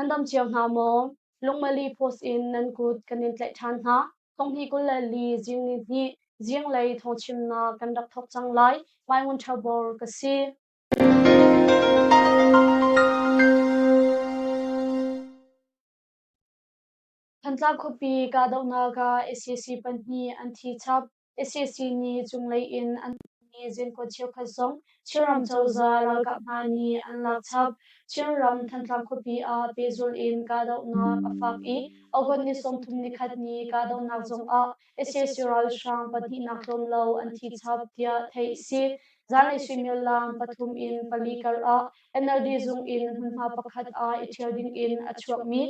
Nan dam cio hna maw? Lungmali post in nan kut kan in tlaih ṭhan hna. Thonghni 24 zing ni hnih zinglei thawngchimnak kan rak thawk cang lai. Mai Ngun Ṭha Bor ka si. Thantlang khuapi kahdohnak ah sac pahnih an thi chap. Sac nih cunglei in an mi zinkuat cheukhat zong Chinram cozah ralkap hna nih an lak chap. Chinram Thantlang khuapi ah pehzulh in kahdohnak a fak i August ni 31 ni kahdohnak zong ah sac ralhrang pahnihnak tlawm lo an thi chap tiah theih a si. Zanlei suimilam pathum in pali kar ah NLD zung in hmunhma pakhat ah i ṭhial ding in a chuakmi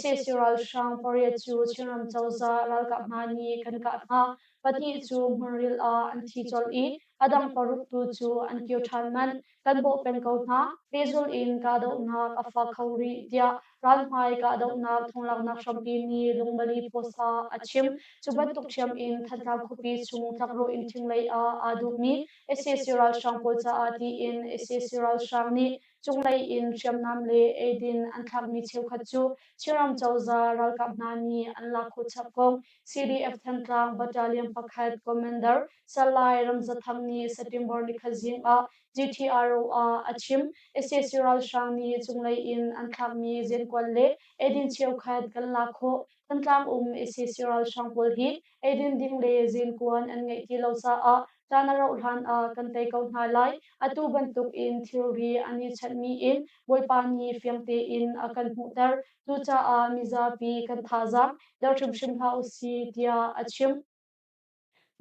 sac ralhrang pariat cu Chinram cozah ralkap hna nih kan kah hna. Pahnih cu hmunril ah an thi colh i a dang paruk tu cu an kir ṭhan manh. Kan bawh peng ko hna. Pehzulh in kahdohnak a fak kho rih tiah ralhmai kahdohnak thonglaknak hrampi nih Lungmali Post ah a chim. Cu bantuk ṭhiam in Thantlang khuapi chung tlakrawh inn thing lei ah aa duhmi sac ralhrang pawl caah tiin sac ralhrang nih cunglei in hriamnam le eidin an thlakmi cheukhat cu Chinram cozah ralkap hna nih an lak khawh chap kong CDF Thantlang Battalion pakhat Commander Salai Ramza Thang nih September nikhat zing ah GTRO ah a chim. Sac ralhrang nih cunglei in an thlakmi zenkuan le eidin cheukhat kan lak khawh. Thantlang um sac ralhrang pawl hi eidin ding le zenkuan an ngeih ti lo caah caan a rauh hlan ah kan tei ko hna lai. Atu bantuk in thilri an i chanhmi in Bawipa nih fiang tein a kan hmuhter. Cucaah mizapi kan thazaang der hrimhrim hlah usih tiah a chim.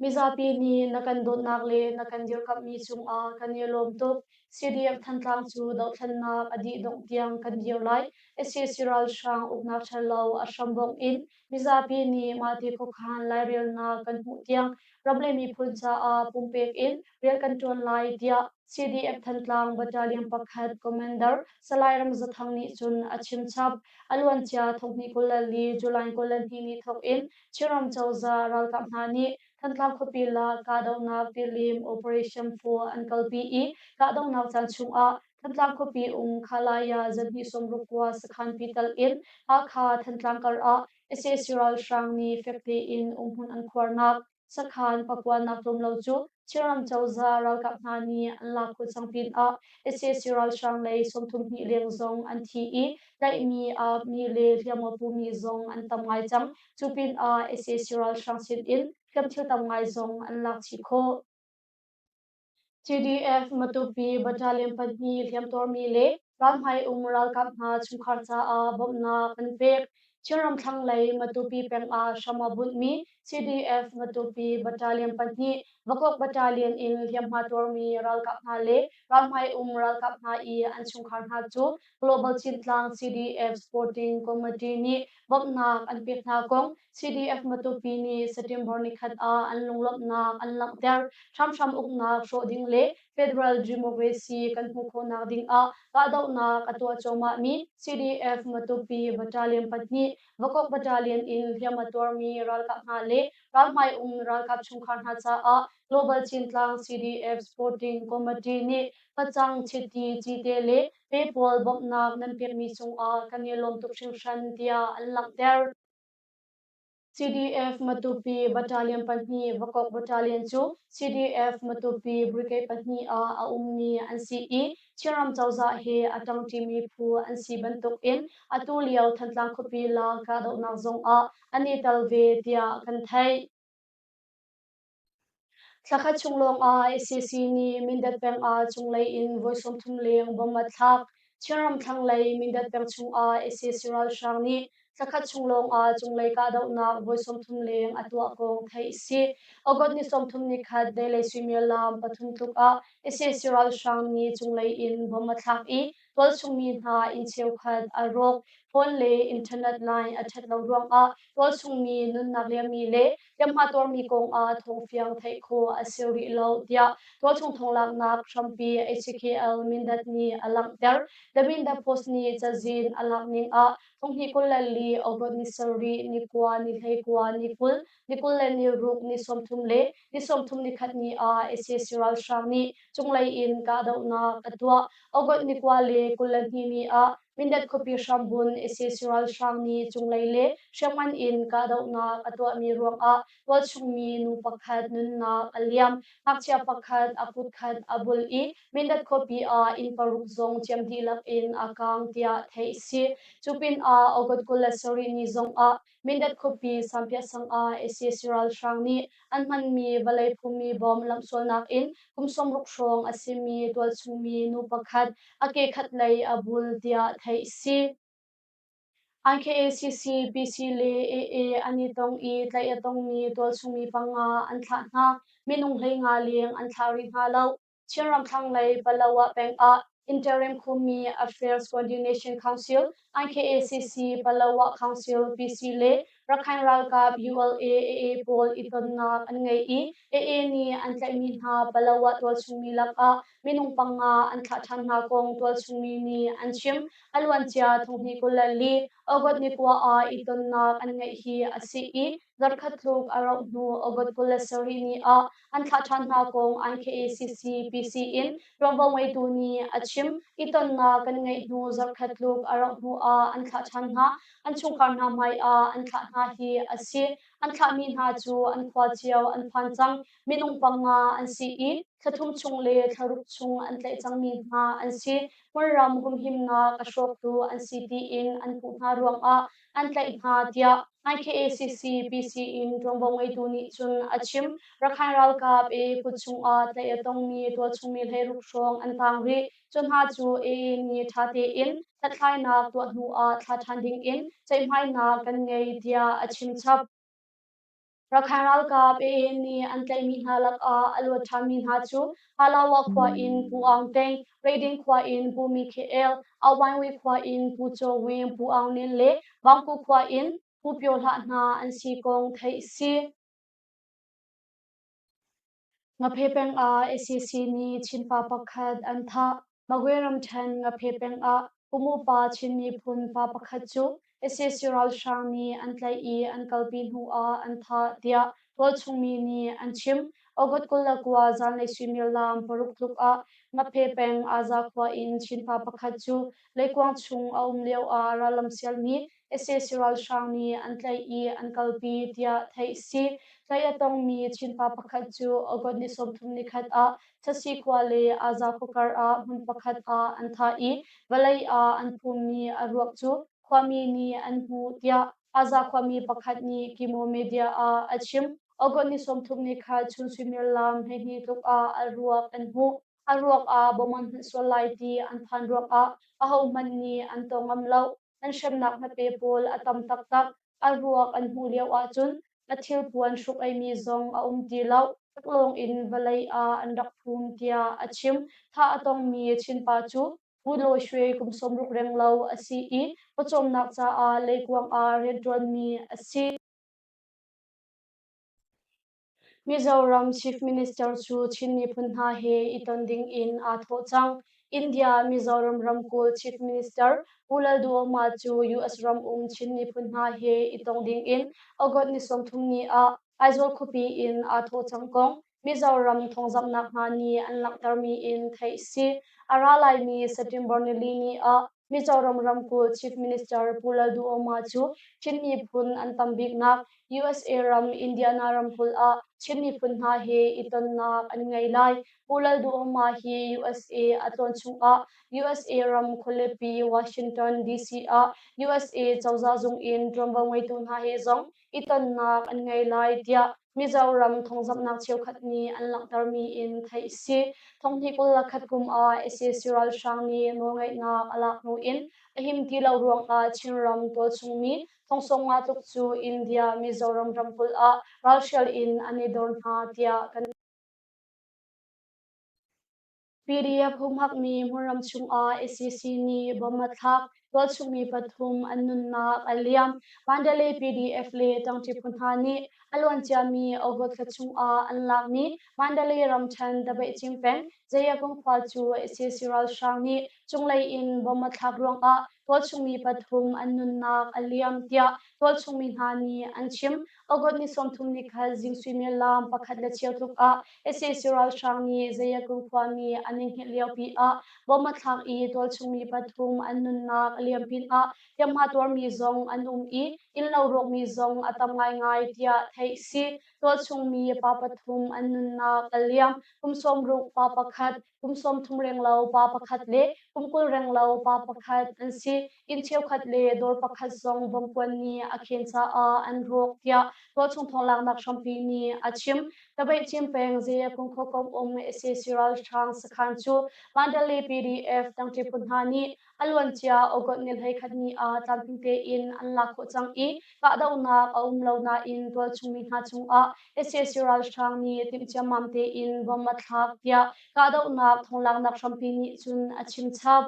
Mizapi nih na kan dawtnak le na kan dirkamhmi cungah kan i lawm tuk. CDF Thantlang cu dohthlennak a dih dongh tiang kan dir lai. Sac ralhrang uknak ṭhalo a hrambongh in mizapi nih mahti khuakhan lairelnak kan hmuh tiang ram le miphun caah pumpek in rian kan ṭuan lai tiah CDF Thantlang Battalion pakhat Commander Salai Ram Za Thang nih cun a chim chap. A luancia thonghnih 24 July 22 ni thawk in Chinram cozah ralkap hna nih Thantlang khuapi la kahdohnak tilim Operation 4 an kalpi i kahdohnak caan chungah Thantlang khuapi um Khalaya zahnih sawmruk kua sakhan pital in Hakha Thantlang kar ah sac ralhrang nih fek tein umhmun an khuarnak sakhan pakuanak tlawm lo cu Chinram cozah ralkap hna nih an lak khawh cang pinah sac ralhrang lei 32 leng zong an thi i tlaihmi aapmi le hliamhma pumi zong an tam ngai cang. Cu pinah sac ralhrang sin in hliamthil tam ngai zong an lak chih khawh. CDF Matupi Battalion pahnih hliamtuarmi le ralhmai um ralkap hna chungkhar caah bawmhnak an pek. Chinram thlanglei Matupi peng ah hram a bunhmi CDF Matupi Battalion pahnih Vakok Battalion in hliamhma tuarmi ralkap hna le ralhmai um ralkap hna i an chungkhar hna cu Global Cintlang CDF Sporting Committee nih bawmhnak an pek hna kong CDF Matupi nih September nikhat ah an lunglawmhnak an langhter. Hramhram uknak hrawh ding le Federal Democracy kan hmuh khawhnak ding ah kahdohnak a tuah cuahmahmi CDF Matupi Battalion pahnih Vakok Battalion in hliam a tuarmi ralkap hna le ralhmai um ralkap chungkhar hna caah Global Cintlang CDF Sporting Committee nih facang, chiti, cite le pe pawl bawmhnak nan pekmi cungah kan i lawm tuk hringhran tiah an langhter. CDF Matupi Battalion pahnih Vakok Battalion cu CDF Matupi Brigade pahnih ah a ummi an si i Chinram cozah he a ṭangṭimi phu an si bantukin atu lio Thantlang khuapi la kahdohnak zongah an i tel ve tiah kan theih. Thlakhat chung lawngah sac nih Mindat peng ah cunglei in voi 30 leng bomb a thlak. Chinram thlanglei Mindat peng chungah sac ralhrang nih thlakhat chung lawngah cunglei kahdohnak voi 30 leng a tuah kong theih a si. August ni 31 deilei suimilam pathum tluk ah sac ralhrang nih cunglei in bomb a thlak i tualchungmi hna inn cheukhat a rawk. Phone le internet line a ṭhat lo ruangah tualchungmi nunnak liammi le hliamhma tuarmi kongah thawngfiang theih khawh a si rih lo tiah tualchung thawnglaknak hrampi HKL Mindat nih a langhter. The Mindat Post nih cazin a lak ning ah thonghnih 24 August ni sarih ni kua ni hleikua ni 20 ni 26 ni 30 le ni 31 ni ah sac ralhrang nih cunglei in kahdohnak a tuah. August ni kua le 22 ni ah. Mindat khuapi hrambunh sac ralhrang nih cunglei le hriamngan in kahdohnak a tuahmi ruangah tualchungmi nu pakhat nunnak a liam. Ngakchia pakhat a kut khat a bul i Mindat khuapi ah inn paruk zong ciam dihlak in a kaang tiah theih a si. Cu pinah August 27 ni zongah Mindat khuapi Sampiah sang ah sac ralhrang nih an hmanmi vawlei phummi bom lamhsualnak in kum 60 hrawng a simi tualchungmi nu pakhat a ke khatlei a bul tiah theih a si. IKACC, PC le AA an i tong i tlaih a tongmi tualchungmi panga an thlah hna. Minung 15 leng an thlah rih hna lo. Chinram thlanglei Palawa peng ah Interim Khumi Affairs Coordination Council, IKACC, Palawa Council, PC le Rakhine ralkap ULA AA pawl i tonnak an ngei i AA nih an tlaihmi hna Palawa tualchungmi lakah minung panga an thlah ṭhan hna kong tualchungmi nih an chim. A luancia thonghnih 24 August ni kua ah i tonnak an ngeih hi a si i zarhkhat tluk a rauh hnu August 27 ni ah an thlah ṭhan hna kong IKACC PC in ṭuanvo ngeitu nih a chim. I tonnak kan ngeih hnu zarhkhat tluk a rauh hnu ah an thlah ṭhan hna. An chungkhar hna hmai ah an thlah hna hi a si. An thlahmi hna cu an khua cio an phan cang. Minung panga an si i thla thum chung le thla ruk chung an tlaih cangmi hna an si. Hmunram humhimnak a hrawktu an si tiin an puh hna ruangah an tlaih hna tiah IKACC PC in ṭuanvo ngeitu nih cun a chim. Rakhine ralkap i kut chungah tlaih a tongmi tualchungmi 16 hrawng an tang rih. Cu hna cu AA nih ṭha tein hlathlainak tuah hnuah thla ṭhan dingin ceihmainak kan ngei tiah a chim chap. Rakhine ralkap AA nih an tlaihmi hna lakah a luat ṭhanmi hna cu Halawa khua in Pu Aung Teng, Reiding khua in Pu Mikhael, Awaingwi khua in Pu Chaw Win, Pu Aung Lin le Vangku khua in Pu Pyo Hlah hna an si kong theih a si. Ngaphe peng ah sac nih Chinpa pakhat an thah. Magwe ramṭhen Ngaphe peng ah kum upa Chin miphun pa pakhat cu sac ralhrang nih an tlaih i an kalpi hnu ah an thah tiah tualchung mi nih an chim. August 29 zanlei suimilam paruk tluk ah Ngaphe peng Aza khua in Chinpa pakhat cu leikuang chung a um lio ah rallam sialmi sac ralhrang nih an tlaih i an kalpi tiah theih a si. Tlaih a tongmi Chinpa pakhat cu August ni 30 nikhat ah Thasi khua le Aza khuakar ah hmun pakhat ah an thah i vawlei ah an phummi a ruak cu khuami nih an hmuh tiah Aza khuami pakhat nih Kimo Media ah a chim. August ni 30 nikhat chun suimilam 12 tluk ah a ruak an hmuh. A ruak ah bom an hmanh sual lai ti an phan ruangah ahohmanh nih an tawng ngam lo. An hremnak hmape pawl a tam taktak. A ruak an hmuh lio ahcun a thilpuan hruk-eimi zong a um ti lo. Taklawng in vawlei ah an rak phum tiah a chim. Thah a tongmi Chinpa cu Pu Lawi Shwe kum 60 renglo a si i pawcawmnak caah leikuang ah rianṭuanmi a si. Mizoram Chief Minister cu Chin miphun hna he i ton ding in aa thawh cang. India Mizoram ramkulh Chief Minister Pu Lalduhoma cu US ram um Chin miphun hna he i tong ding in August ni 30 ni ah Aizawl khuapi in aa thawh cang kong Mizoram thawngzamhnak hna nih an langhtermi in theih a si. A ra laimi September nili ni ah Mizoram ramkulh Chief Minister Pu Lalduhoma cu Chin miphun an tam biknak USA ram Indiana ramkulh ah Chin miphun hna he i tonnak an ngei lai. Pu Lalduhoma hi USA a tlawn chungah USA ram khualipi Washington DC ah USA cozah zung in ṭuanvo ngeitu hna he zong i tonnak an ngei lai tiah Mizoram thawngzamhnak cheukhat nih an langhtermi in theih a si. Thonghnih 21 kum ah sac ralhrang nih nawlngeihnak a lak hnu in a him ti lo ruangah Chinram tualchungmi thong 50 tluk cu India Mizoram ramkulh ah ralhrial in an i dor hna tiah kan PDF humhakmi hmunram chungah sac nih bomb a thlak. Tualchungmi pathum an nunnak a liam. Mandalay PDF le ṭangṭi phu hna nih a luanciami August thla chungah an lakmi Mandalay ramṭhen Dabeihcing peng Zayakung khua cu sac ralhrang nih cunglei in bomb a thlak ruangah tualchung mi pathum an nunnak a liam tiah tualchung mi hna nih an chim. August ni 31 zing suimilam pakhat le cheu tluk ah sac ralhrang nih Zayakung khuami an i hngilh liopi ah bomb a thlak i tualchung mi pathum an nunnak a liam pinah hliamhma tuarmi zong an um i innlo rawkmi zong a tam ngaingai tiah theih si. Tualchung mi pa pathum an nunnak a liam. Kum 60 pa pakhat, kum 30 renglo pa pakhat le kum 20 renglo pa pakhat an si. Inn cheukhat le dawr pakhat zong bomb-kuan nih a khen caah an rawk tiah tualchung thawnglaknak hrampi nih a chim. Tabeihcin peng Zayakung khuakomh um sac ralhrang sakhan cu Mandalay PDF tangṭi phu hna nih a luancia August ni 11 ni ah tlamtling tein an lak khawh cang i kahdohnak a um lo nain tualchung mi hna cungah sac ralhrang nih timh ciammam tein bomb a thlak tiah kahdohnak thawnglaknak hrampi nih cun a chim chap.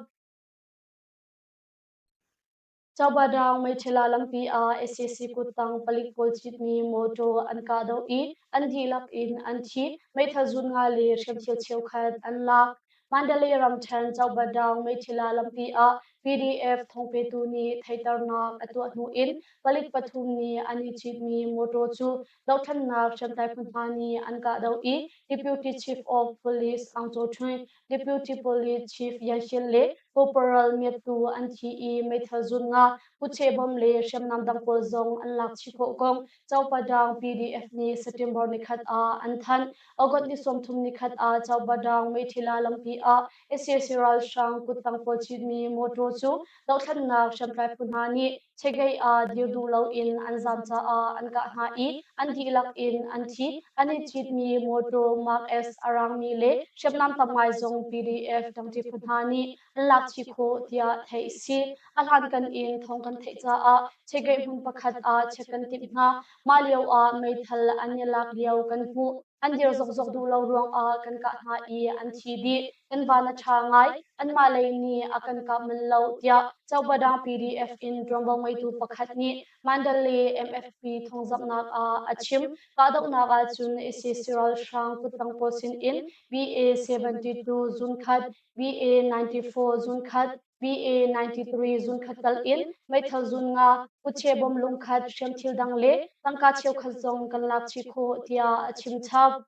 Chawbadaung Meithila lampi ah sac kuttang palik pawl citmi mawṭaw an kahdoh i an dihlak in an thi. Meithal zun nga le hriamthil cheukhat an lak. Mandalay ramṭhen Chawbadaung Meithila lampi ah PDF thawngpetu nih theihternak a tuah hnu in palik pathum nih an i citmi mawṭaw cu dohthlennak hriamtlai phu hna nih an kahdoh i Deputy Chief of Police Aung Zaw Htun, Deputy Police Chief Yan Shin le Corporal Myat Tu an thi i meithal zun nga, kutcheh bom le hriamnam dang pawl zong an lak chih khawh kong Chawpadang PDF nih September nikhat ah an thanh. August ni 30 nikhat ah Chawpadang Meithila lampi ah sac ralhrang kuttang pawl citmi mawtaw cu dohthlennak hriamtlai phu hna nih Chegeih ah dir duh loin an zaam caah an kah hna i an dihlak in an thi. An i citmi mawṭaw Mark S a raangmi le hriamnam tam ngai zong PDF ṭangṭi phu hna nih an lak chih khawh tiah theih a si. A hlankan in thawng kan theih caah Chegeih hmun pakhat ah check kan timh hna. Mah lio ah meithal an i lak lio kan hmuh. An dir zokzok duh lo ruangah kan kah hna i an thi dih. Kan van a ṭha ngai. Anmah lei nih a kan kah manh lo, tiah Chawbadang PDF in ṭuanvo ngeitu pakhat nih Mandalay MFP thawngzamhnak ah a chim. Kahdohnak ahcun sac ralhrang kuttang pawl sinin BA-72 zunkhat, BA-94 zunkhat, BA-93 zunkhat tal in meithal zun nga, kutche bom lungkhat, hriamthil dang le tangka cheukhat zong kan lak chih khawh, tiah a chim chap.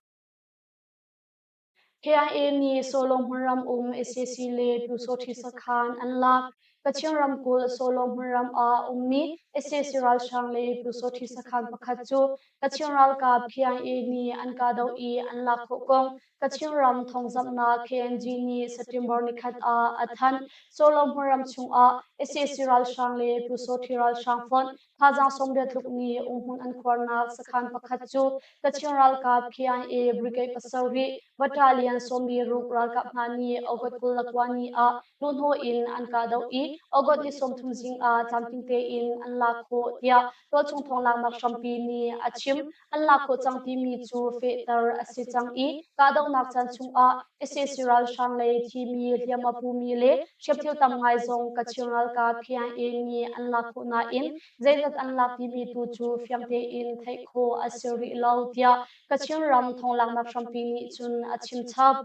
KIA nih Solo hmunram um sac le Pyusawṭhi sakhan an lak. Kachin ramkulh Solo hmunram ah a ummi sac ralhrang le Pyusawṭhi sakhan pakhat cu Kachin ralkap KIA nih an kahdoh i an lak khawh kong Kachin ram thawngzamhnak KNG nih September nikhat ah a thanh. Solo hmunram chungah sac ralhrang le Pyusawṭhi ralhrang fonh thazaang 80 tluk nih umhmun an khuarnak sakhan pakhat cu Kachin ralkap KIA Brigade pasarih Battalion 46 ralkap hna nih August 29 ni ah luhhnawh in an kahdoh i August ni 30 zing ah tlamtling tein an lak khawh tiah tualchung thawnglaknak hrampi nih a chim. An lak khawh cang timi cu fehter a si cang i kahdohnak caan chungah sac ralhrang lei thimi hliam a pumi le hriamthil tam ngai zong Kachin ralkap KIA nih an lak khawh nain zeizat an lak timi tu cu fiang tein theih khawh a si rih lo tiah Kachin ram thawnglaknak hrampi nih cun a chim chap.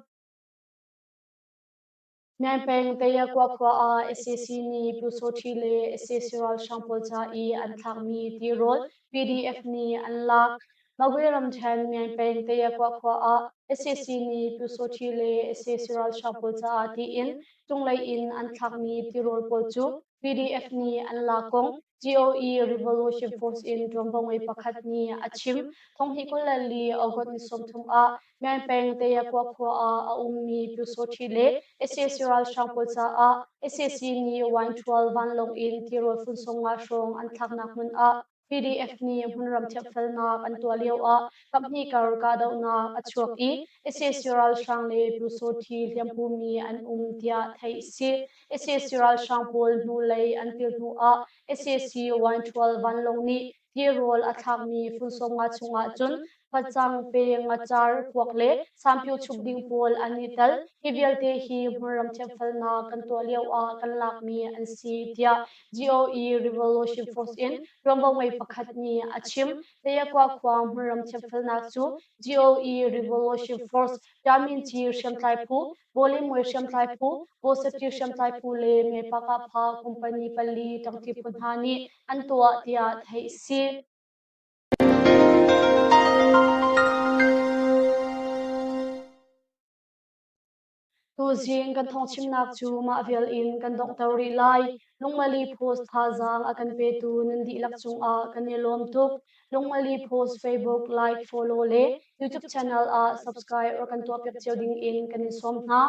Myaing peng Tayakwa khua ah sac nih Pyusawṭhi le sac ralhrang pawl ca i an thlakmi tirawl PDF nih an lak. Magwe ramṭhen Myaing peng Tayakwa khua ah sac nih Pyusawṭhi le sac ralhrang pawl caah tiin cunglei in an thlakmi tirawl pawl cu PDF nih an lak kong GOE Revolution Force in ṭuanvo ngei pakhat nih a chim. Thonghnih 24 August ni 30 ah Myaing peng Tayakwa khua ah a ummi Pyusawṭhi le sac ralhrang pawl caah sac nih wine ṭhual vanlawng in tirawl fun 50 hrawng an thlaknak hmun ah PDF nih hmunram thianhfelnak an tuah lio ah kaphnih kar kahdohnak a chuak i sac ralhrang le Pyusawṭhi hliampumi an um tiah theih a si. Sac ralhrang pawl hnulei an pil hnu ah sac wine ṭhual vanlawng nih tirawl a thlakmi fun 50 chungah cun. Facang, pe, ngacar, kuak le sanpio chup ding pawl an i tel. Hi vialte hi hmunram thianfelnak kan tuah lio ah kan lakmi an si, tiah GOE Revolution Force in ṭuanvo ngei pakhat nih a chim. Tayakwa khua hmunram thianfelnak cu GOE Revolution Force, Taminci hriamtlai phu, Bawlimui hriamtlai phu, Bawsati hriamtlai phu le Mepakapha company pali ṭangṭi phu hna nih an tuah tiah theih a si. Tuzing kan thawngchimnak cu mah vial in kan donghter rih lai. Lungmali Post thazaang a kan petu nan dihlak cungah kan i lawm tuk. Lungmali Post Facebook like, follow le YouTube channel ah subscribe rak kan tuahpiak cio ding in kan in sawm hna.